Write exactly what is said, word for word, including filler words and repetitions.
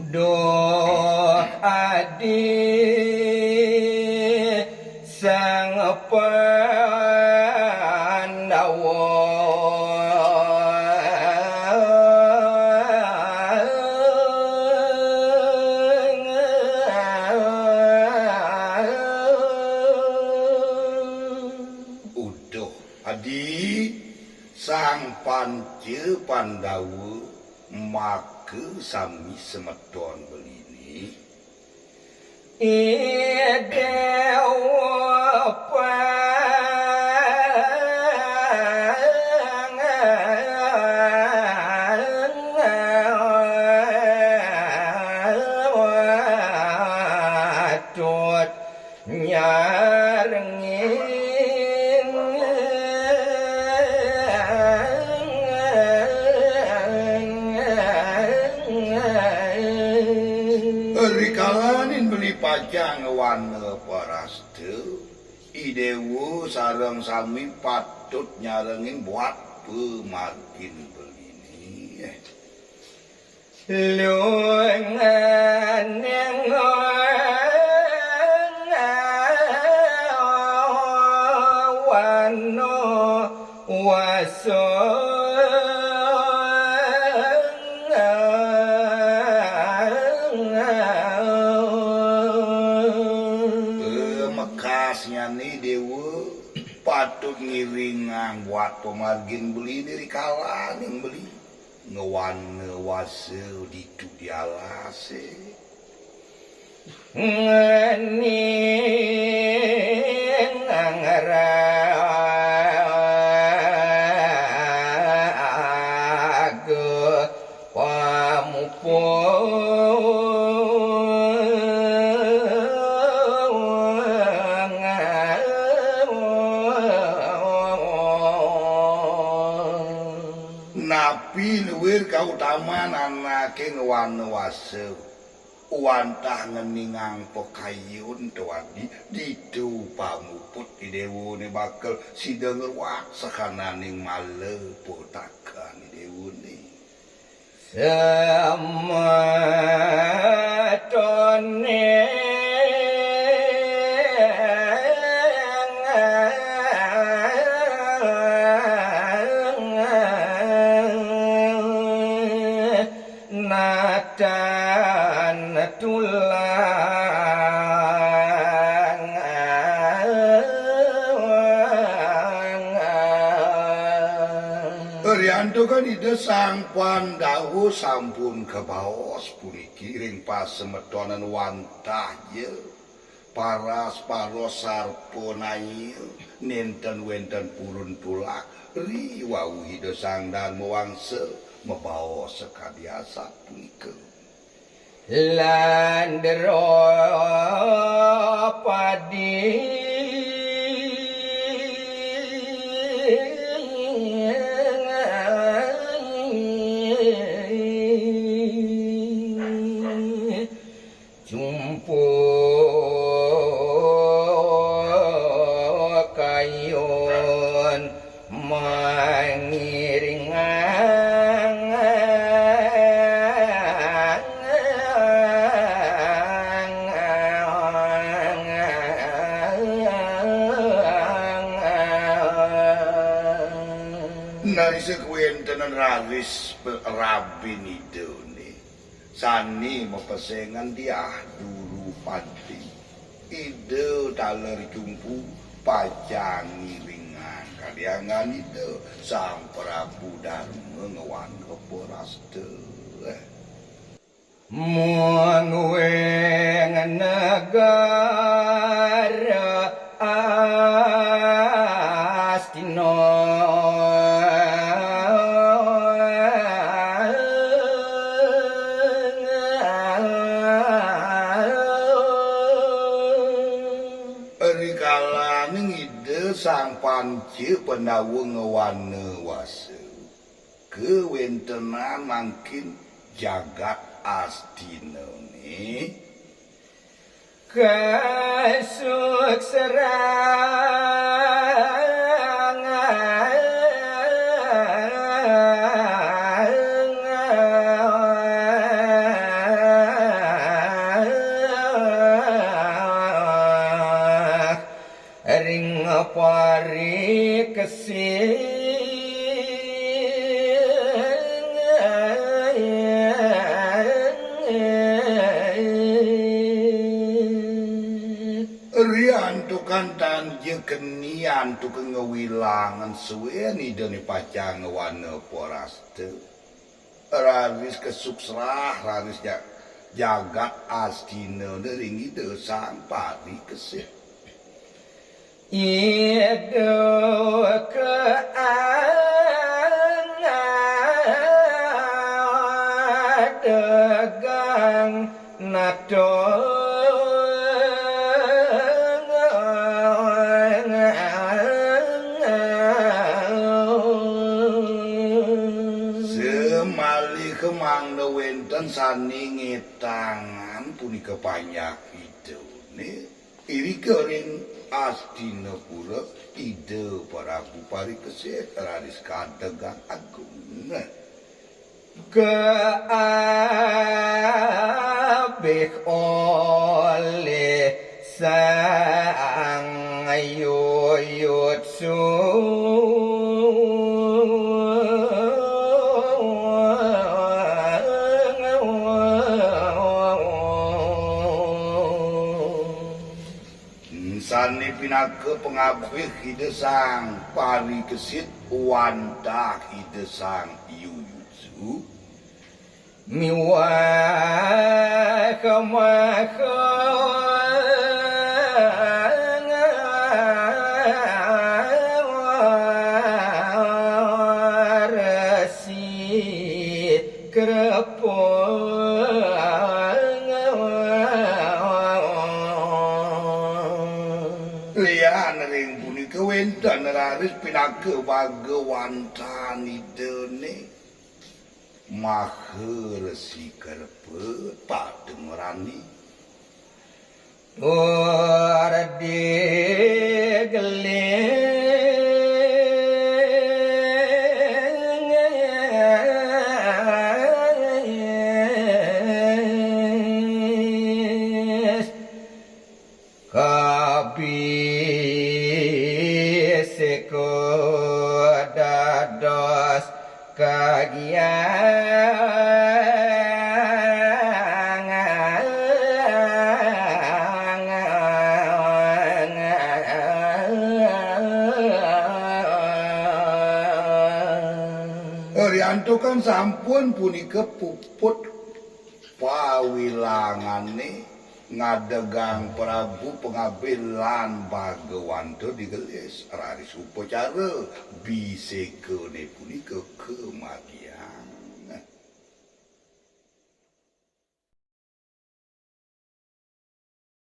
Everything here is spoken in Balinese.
Duh adi Sang Pandawa. Uduh adi Sang Panca Pandawa, maka sami semeton beliné. Idéwa pang-, patut nyarengin. Rikalaning beli pacang ngwana parasta, idéwa sareng sami patut nyarengin buat pamargin beliné. Lunganing wana wasa. Mekasnyané déwa patut ngiringang buat pamargin beliné rikalaning beli ngwana wasa ditu di alasé. Ngeningang raga pamupung. Napi luir kautaman anaké ngwana wasa, wantah ngeningang pakayun to adi, ditu pamuput idéwané bakal sida ngruat sakananing mala petakané idéwané. Semetoné natan tulang. Riantukan Ida Sang Pandawa sampun kabaos puniki ring pasemetonan wantah ja, paras-paros sarpanaya, nénten wénten purun tulak, riwau Ida Sang Darma Wangsa mabaos sakadi asapunika. Lan Drupadi cumpuk kayun mangiringang. Nalisa kawéntenan raris pe-, rabin Idané. Sané mapesengan diah Drupadi. Ida taler cumpu pacang ngiringang kaliangan Ida Sang Prabu Darma ngwana parasta. Mungguing negara Astina. Rikalaning Ida Sang Panca Pandawa ngwana wasa, kawéntenan mangkin jagat Astinané kasukserang. Parikesit. Riantukan tanja kenian tukang ngewilangan suwén Idané pacang ngwana parasta. Raris kesuksrah, raris ja-, jagat Astina ring Ida Sang Parikesit. Ida kaangadegang natong. Semalih mangda wénten sané ngétangan punika panjakidané, irika ring Astinapura Ida Prabu Parikesit raris kadegang agung. Kaabih olih Sang Yuyutsu. Sané pinaka pangabih Ida Sang Parikesit wantah Ida Sang Yuyutsu. Miwah maha Resi Krepa. Lian ring punika wénten raris pinaka bagawantan Idané. Maha Resi Krepa pada ngrani. Tur digelis. Kabisika dados kagiang. Riantukan sampun punika puput pawilangané ngadegang Prabu pangabih lan bagawanta digelis, raris upacara bisekané punika kamargi.